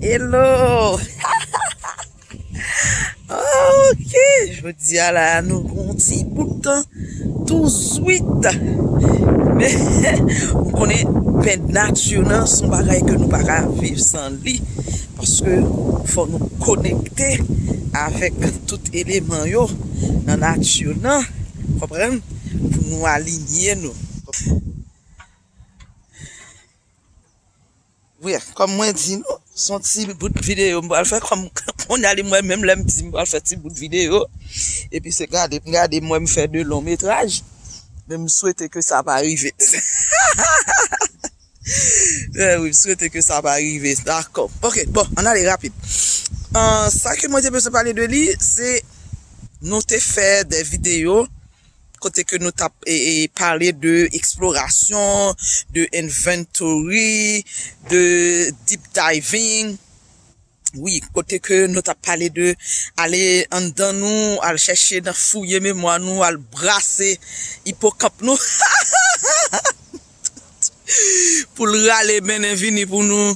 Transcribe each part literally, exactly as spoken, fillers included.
Hello! Ok, jodi a la, nou gon ti bout tan tou zwit. Men, ou konnen, pen nati nan, se yon bagay ke nou pa ka viv san li. Paske fò nou konekte avèk tout eleman yo nan nati nan, konprann? Pou nou alinye nou. Wi, kòm mwen di nou, se yon ti bout videyo m pral fè, kòm kounye a li mwen menm lè m di m pral fè ti bout videyo. Epi se gade m gade m wè m fè de long metraj. Men m swete ke sa pa rive. Eh wi, m swete ke sa pa rive. Dakò. Ok, bon, ann ale rapid. Ah, sa ke mwen te bezwen pale de li, se nou te fè de videyo kote ke nou t ap e, e, pale de eksplorasyon, de inventory, de deep diving. Wi, kote ke nou t ap pale de ale anndan nou, al chèche nan fouye memwa nou, al brase ipokanp nou. Pou l rale mennen vini pou nou,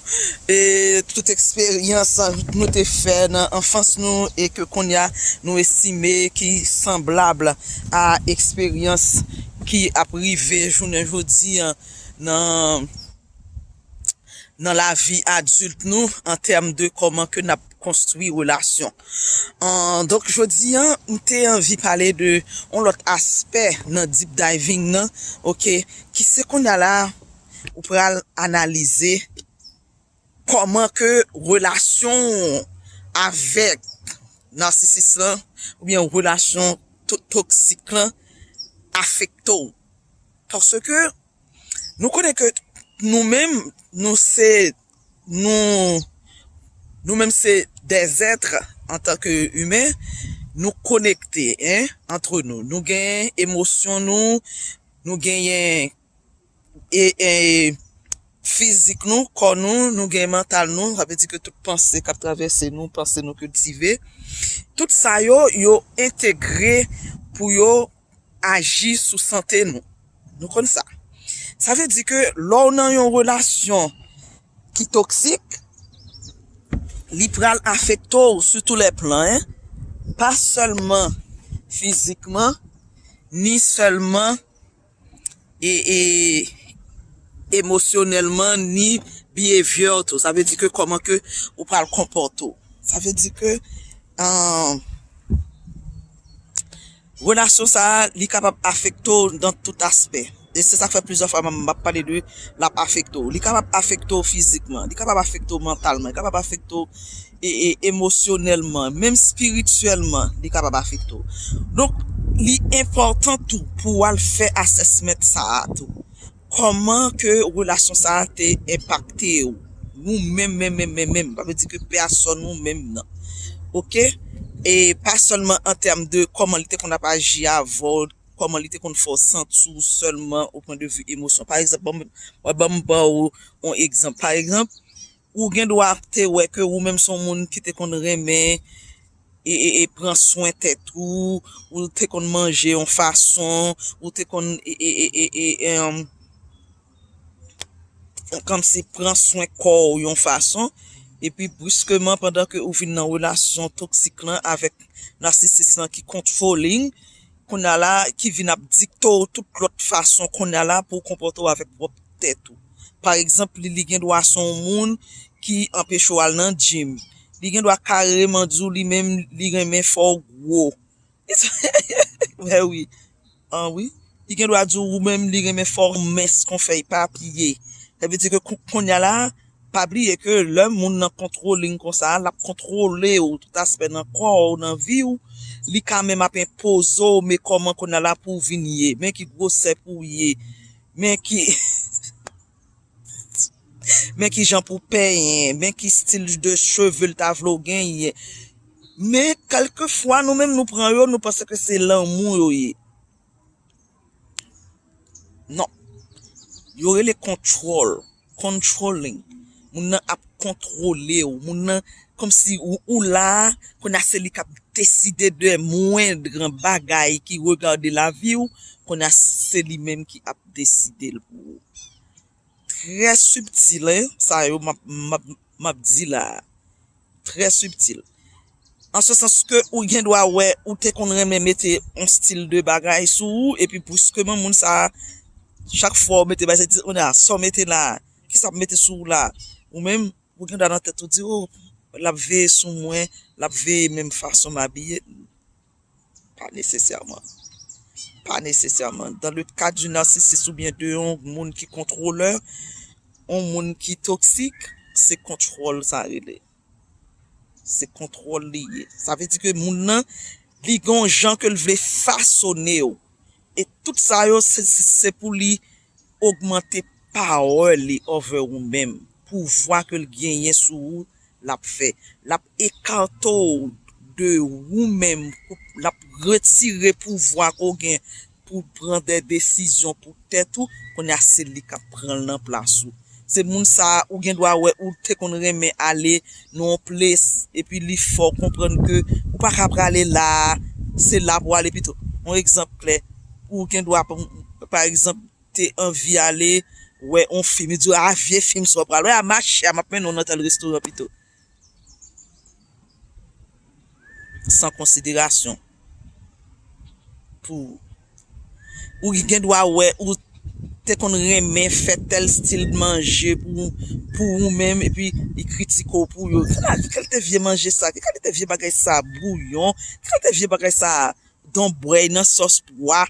e, tout eksperyans nou te fè nan anfans nou e ke kounye a nou estime ki sanblab a eksperyans ki ap rive jounen jodi a nan, nan lavi adilt nou an tèm de kòman ke n ap konstwi relasyon. An, donk, jodi a, m te anvi pale de yon lòt aspè nan deep diving nan, ok, ki se kounye a la, ou pral analize kòman ke relasyon w avèk nasisis lan, oubyen relasyon to-, toksik lan, afekte w. Paske nou konnen ke nou menm, nou se, nou, nou menm se des êtres en tant que humain, nou konekte, en, antre nou. Nou gen emosyon nou, nou genyen e, e, fizik nou, kò nou, nou gen mantal nou, sa vle di ke tout panse k ap travèse nou, panse nou kiltive, tout sa yo, yo entegre pou yo aji sou sante nou. Nou konn sa. Sa vle di ke lè w nan yon relasyon ki toksik, li pral afekte w sou tou lè plan, en. Pa sèlman fizikman, ni sèlman e, e, emosyonèlman, ni behavior tou. Sa vle di ke kòman ke ou pral konpòte w. Sa vle di ke, ah, relasyon sa a, li kapab afekte w nan tout aspè. E se sa k fè plizyè fwa m, m ap pale de l ap afekte w. Li kapab afekte w fizikman, li kapab afekte w mantalman, li kapab afekte w e, e, emosyonèlman, menm espirityèlman, li kapab afekte w. Donk, li enpòtan tou pou w al fè assessment sa a tou. Kòman ke relasyon sa a te enpakte w? Ou menm, menm, menm, menm, menm. Sa vle di ke pèsòn ou menm nan. Ok? E pa sèlman an tèm de kòman li te konn ap aji avè w, kòman li te konn fè w santi w sèlman o pwen de vi emosyon. Pa egzanp, ban m, ban m ba w yon egzanp. Pa egzanp, ou gen dwa te wè ke ou menm se yon moun ki te konn renmen e, e, e pran swen tèt ou, ou te konn manje yon fason, ou te konn e, e, e, e, e, em, kòmsi pran swen kò w yon fason, epi briskeman pandan ke ou vin nan relasyon toksik lan avèk nasisis lan ki controlling, kounye a la, ki vin ap dikte w tout lòt fason kounye a la pou w konpòte w avèk pwòp tèt ou. Pa egzanp, li, li gen dwa se yon moun ki anpeche w al nan gym. Li gen dwa kareman di w li menm li renmen fè w gwo. Mè wi. An wi. Li gen dwa di w ou menm li renmen fè w mens kon fèy papye. Sa vle di ke kou-, kounye a la, pa bliye ke lè moun nan controlling konsa, l ap kontwole w, tout aspè nan kò w, nan vi w, li ka menm ap enpoze w, men kòman kounye a la pou w vin ye, men ki gwosè pou w ye, men ki, men ki jan pou w penyen, men ki stil de cheve l ta vle w genyen. Men, kèlkefwa, nou menm nou pran yo, nou panse ke se lanmou yo ye. Non. Yo rele control, controlling. Moun nan ap kontwole w. Moun nan, kòmsi ou, ou la, kounye a se li k ap deside de mwendran bagay ki regade lavi w, kounye a se li menm ki ap deside l pou ou. Trè sibtil, en, sa yo m ap, m ap, m ap di la a. trè sibtil. An se sans ke ou gen dwa wè, ou te konn renmen mete yon stil de bagay sou ou, epi briskeman moun sa a, chak fwa ou mete bagay, se di, "O, sa w mete la, kisa w mete sou ou la?" Ou menm, ou gen dwa nan tèt ou di, "O, l ap veye sou mwen, l ap veye menm fason m abiye." Pa nesesèman. Pa nesesèman. Dans le cas du narcissiste oubyen de yon moun ki kontwolè, yon moun ki toksik, se kontwòl sa rele. Se kontwòl li ye. Sa vle di ke moun nan, li gen yon jan ke l vle fasone w. E tout sa yo, se, se, se pou li ogmante pawè li anvè ou menm. Pouvwa ke l genyen sou ou, l ap fè. L ap ekate w de ou menm. L ap retire pouvwa ke w gen pou pran de desizyon pou tèt ou. Kounye a, se li k ap pran l nan plas ou. Se moun sa a, ou gen dwa wè, ou te konn renmen ale nan yon ples, epi li fè w konprann ke ou pa ka prale la a, se la pou w ale pito. Yon egzanp klè, ou gen dwa, pa, pa egzanp, te anvi ale wè yon fim, li di w, "A, vye fim sa w pral wè a, mache a, m ap mennen w nan tèl restoran pito." San konsiderasyon pou ou. Ou gen dwa wè, ou te konn renmen fè tèl stil manje pou, pou ou menm, epi li kritike w pou yo. Ki kal-, ki kalite vye manje sa? Ki kalite vye bagay sa? Bouyon? Ki kalite vye bagay sa? Donbwèy nan sòs pwa?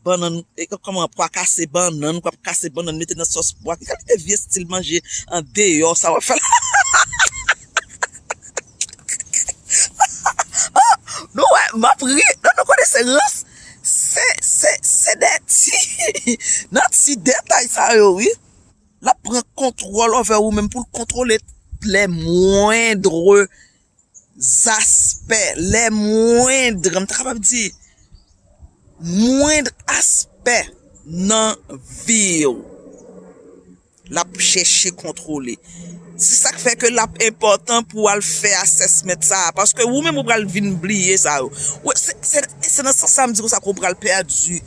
Bannann, e, kòman, pwa kase bannann, w ap kase bannann, mete nan sòs pwa. Ki kalite vye stil manje andeyò sa w ap fè la? Nou wè, m ap ri. Non, nou konnen se rans. Se, se, se de ti, nan ti detay sa yo, wi. L ap pran kontwòl anvè ou menm pou l kontwole les moindres aspects, les moindres, m ta kapab di, moindres aspects nan vi w. L ap chèche kontwole. Se sa k fè ke l ap enpòtan pou w al fè assessment sa a, paske ou menm ou pral vin bliye sa yo. Ou, se, se, se nan sans sa a m di konsa ke w pral pèdi,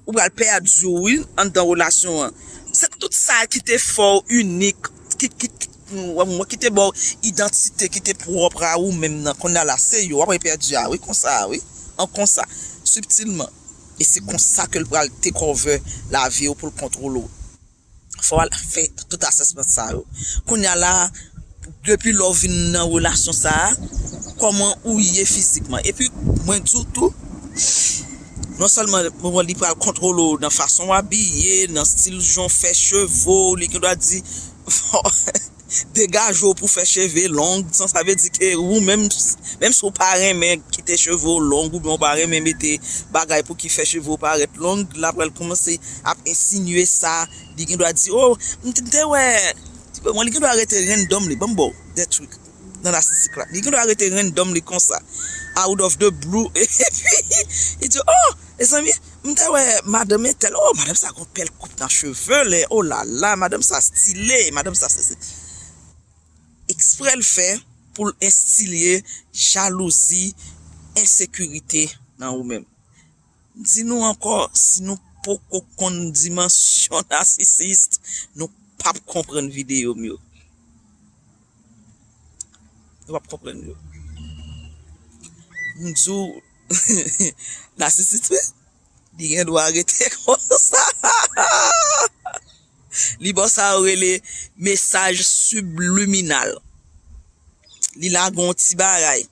ou pral pèdi w, wi, anndan relasyon an. Se tout sa ki te fè w inik, ki, ki, ki, ki te ba w idantite ki te pwòp a ou menm nan, kounye a la, se yo w ap pèdi a, wi, konsa, wi. An konsa, sibtilman. E se konsa ke l pral take over lavi w pou l kontwole w. Fò w al fè tout assessment sa yo. Kounye a la, depi lè w vin nan relasyon sa a, kòman ou ye fizikman? Epi, mwen di w tou, non sèlman, bon, li pral kontwole w nan fason w abiye, nan stil jan w fè cheve w, li gen dwa di, fò, degaje w pou fè cheve long, sa, sa vle di ke ou menm, menm si w pa renmen kite cheve w long, oubyen w pa renmen mete bagay pou ki fè cheve w parèt long, l ap pral kòmanse ap ensinye sa, li gen dwa di, "O, m te, m te wè," mwen, li gen dwa rete randomly, ban m ba w de truc nan narcissisme la. Li gen dwa rete randomly konsa, out of the blue, epi li di, "O, mezanmi, m te wè madanm entèl, o, madanm sa gon bèl koup nan cheve l, o la la, madanm sa style, madanm sa sesi." Eksprè l fè pou l enstilye jalouzi, ensekirite nan ou menm. M di nou ankò, si nou poko konn dimansyon narcissiste, nou p ap konprann videyo m yo. Nou p ap konprann yo. M di w, narcissiste, wi, li gen dwa rete konsa. Li ba w sa yo rele mesaj sibliminal. Li lage yon ti bagay.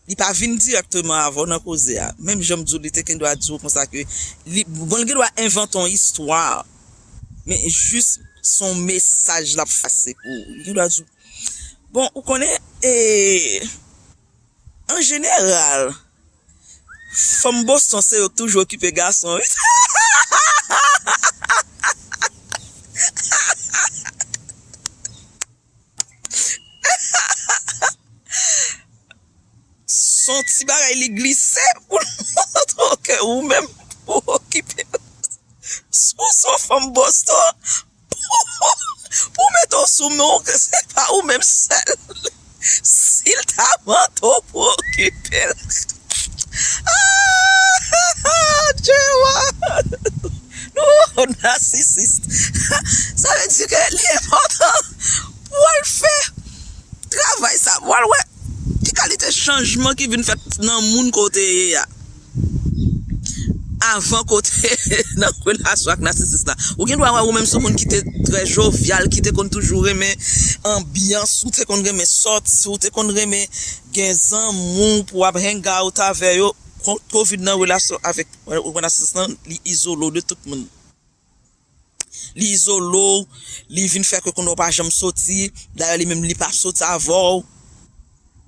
Li pa vin dirèkteman avè w nan koze a. Menm jan m di w, li te gen dwa di w konsa ke li, bon, li gen dwa envante yon istwa. Men jis se yon mesaj l ap pase pou ou. Li gen dwa di w, bon, ou konnen, e, an jeneral, fanm Boston se yo k toujou okipe gason, wi. Se yon ti bagay li glise pou l montre w ke ou menm pou okipe. Si w se yon fanm Boston, pou, pou mete w sou men w, ke se pa ou menm sèl. Si l ta mande w pou okipe l. Ah, Jewa! Nou, narcissiste. Sa vle di ke li enpòtan pou w al fè travay sa, pou w al wè chanjman ki vin fèt nan moun kote ye a. Avan kote nan relasyon ak nasisis la. Ou gen dwa wè ou menm se moun ki te trè jovyal, ki te konn toujou renmen anbyans, ou te konn renmen sòti, ou te konn renmen gen zanmi pou w ap hang out avè yo. Kote w vin nan relasyon avèk nasisis lan, li izole w de tout moun. Li izole w, li vin fè ke kounye a w pa janm soti. Dayè, li menm, li p ap soti avè w.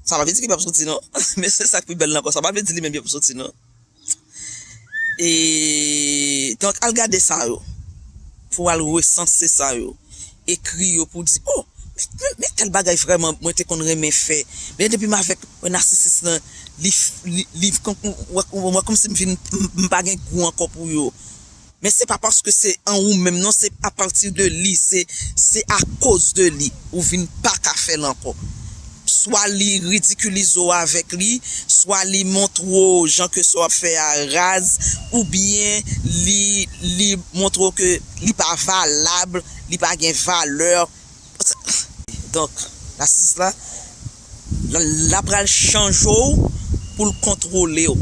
Sa pa vle di ke li p ap soti, non. Men se sa k pi bèl la ankò. Sa pa vle di li menm li p ap soti, non. E, donk, al gade sa yo. Pou w al resanse sa yo. Ekri yo pou di, oh, men, men, men tèl bagay vrèman, mwen te konn renmen fè. Men depi m avèk yon nasisis lan, li, li, li, kòm, wè, wè, wè kòmsi m vin, m, m pa gen gou ankò pou yo. Men se pa paske se an ou menm, non, se apati de li, se, se akoz de li, ou vin pa ka fè l ankò. Swa li ridikilize w avèk li, swa li montre w jan ke sa w ap fè a raz, oubyen li, li montre w ke li pa valab, li pa gen valè. Donk, nasisis la, l, l ap pral chanje w pou l kontwole w.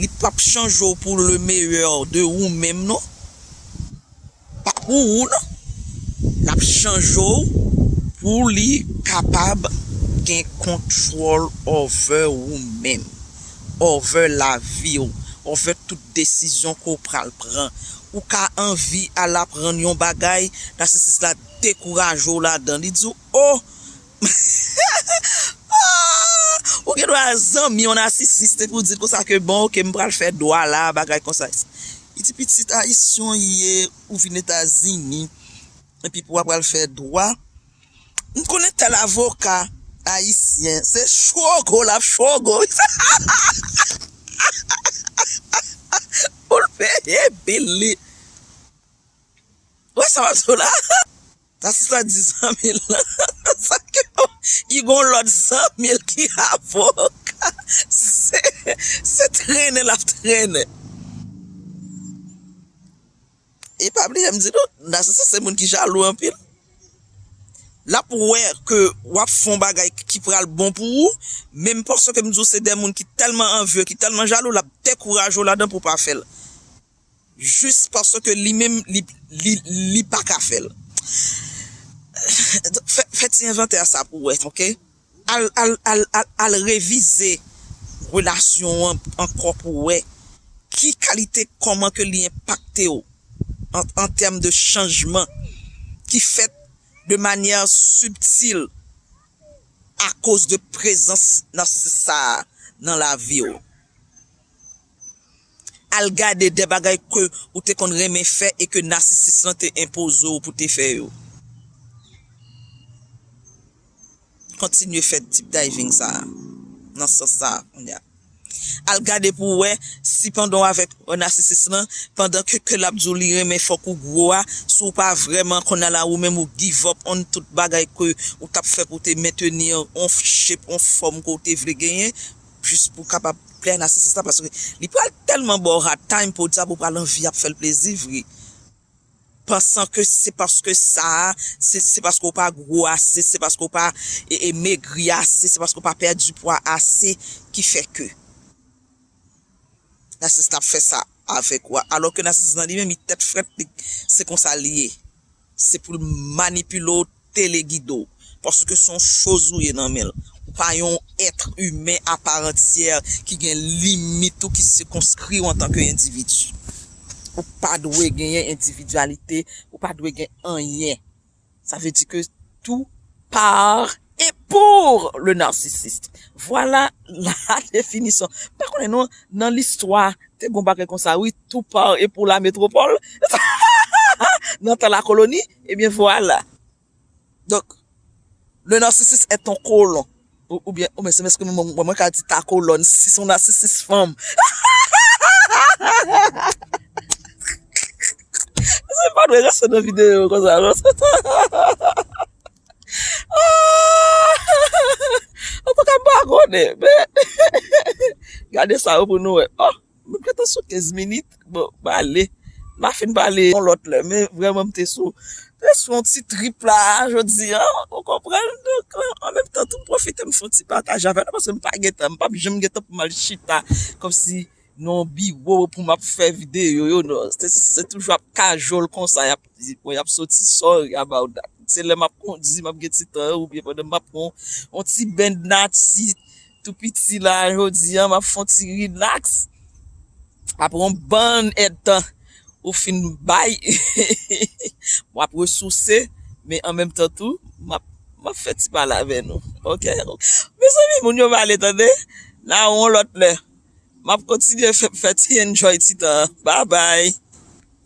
Li p ap chanje w pou le meilleur de ou menm, non. Pa pou ou, non. L ap chanje w pou li kapab gen kontwòl over ou menm, over lavi w, over tout desizyon ke w pral pran. Ou ka anvi al aprann yon bagay, nasisis la dekouraje w ladan. Li di w, oh, ah, ou gen dwa zanmi yon nasisis te pou di l konsa ke, bon, oke, m pral fè dwa la, bagay konsa. Li di, pitit, Ayisyen w ye, ou vin Etazini, epi pou w ap pral fè dwa. M konnen tèl avoka ayisyen, se chwogo l ap chwogo pou l peye bil li. Wè sa w ap di w la? Sa se sa di zanmi l lan. Sa ke, li gon lòt zanmi l ki avoka. Se, se trennen l ap trennen. E pa bliye m di nou, nasisis se moun ki jalou anpil. L ap wè ke w ap fè yon bagay ki pral bon pou ou, menm paske m di w se de moun ki tèlman anvye, ki tèlman jalou, l ap dekouraje w ladan pou w pa fè l. Jis paske li menm, li, li, li pa ka fè l. Fè, fè ti envantè sa pou w wè, oke? Al, al, al, al, al revize relasyon an ankò pou w wè ki kalite, kòman ke li enpakte w an, an tèm de chanjman ki fèt de manyè sibtil akoz de prezans nasisis sa a nan lavi w. Al gade de bagay ke ou te konn renmen fè e ke nasisis lan te enpoze w pou te fè yo. Kontinye fè deep diving sa a, nan sans sa a, kounye a. Al gade pou w wè si pandan w avèk yon nasisis lan, pandan ke, ke l ap di w li renmen fòk ou gwo a, si w pa vrèman kounye a la ou menm ou give up on tout bagay ke ou t ap fè pou w te mentni yon shape, yon fòm ke w te vle genyen, jis pou w kapab plè nasisis la, paske li pral tèlman ba w hard time pou w di a, pou w pral anvi ap fè l plezi vre. Pansan ke se paske sa a, se, se paske w pa gwo ase, se paske w pa e, e, megri ase, se paske w pa pèdi pwa ase ki fè ke nasisis la ap fè sa avèk ou a. Alò ke nasisis lan li menm, li tèt frèt, li, se konsa li ye. Se pou l manipile w, telegide w. Paske se yon choz ou ye nan men l. Ou pa yon èt imen aparantyè ki gen limit ou, ki sikonskri w antanke endividi. Ou pa dwe genyen endividyalite, ou pa dwe gen anyen. Sa vle di ke tout par et pour le narcissiste. Vwala la definisyon. M pa konnen non, nan listwa, te gon bagay konsa, wi, tout par et pour la métropole. Nan tan la koloni, ebyen vwala. Donk, le narcissiste est ton colon. Ou, oubyen, oubyen se mèske mwen, mwen, mwen ka di ta kolòn, si se yon nasisis fanm. Se pa dwe reste nan videyo konsa, non. Antouka, m pa konnen, men gade sa yo pou nou wè. Oh, m gentan sou kenz minit. Bon, m ale. M a fin pale yon lòt lè, men vrèman m te sou te sou yon ti trip la jodi a, ou konprann? Donk, an menm tan tou, m pwofite m fè yon ti pataje avè nou, paske m pa gen tan, m p ap janm gen tan pou m al chita kòmsi nan yon biwo pou m ap fè videyo yo, non. Se, se toujou ap kajòl konsa, y ap, bon, y ap soti, sorry about that. Se lè m ap kondi, m ap gen ti tan, oubyen pandan m ap pran yon ti band nati, tou piti la, jodi a, m ap fè yon ti relax. Apre yon bann èdtan ou fin bay, w ap resouse, men an menm tan tou, m ap, m ap fè ti pale avè nou. Oke? Mezanmi, moun yo pale, tande? N a wè yon lòt lè. M ap kontinye fè, fè ti enjoy ti tan. Bye bye.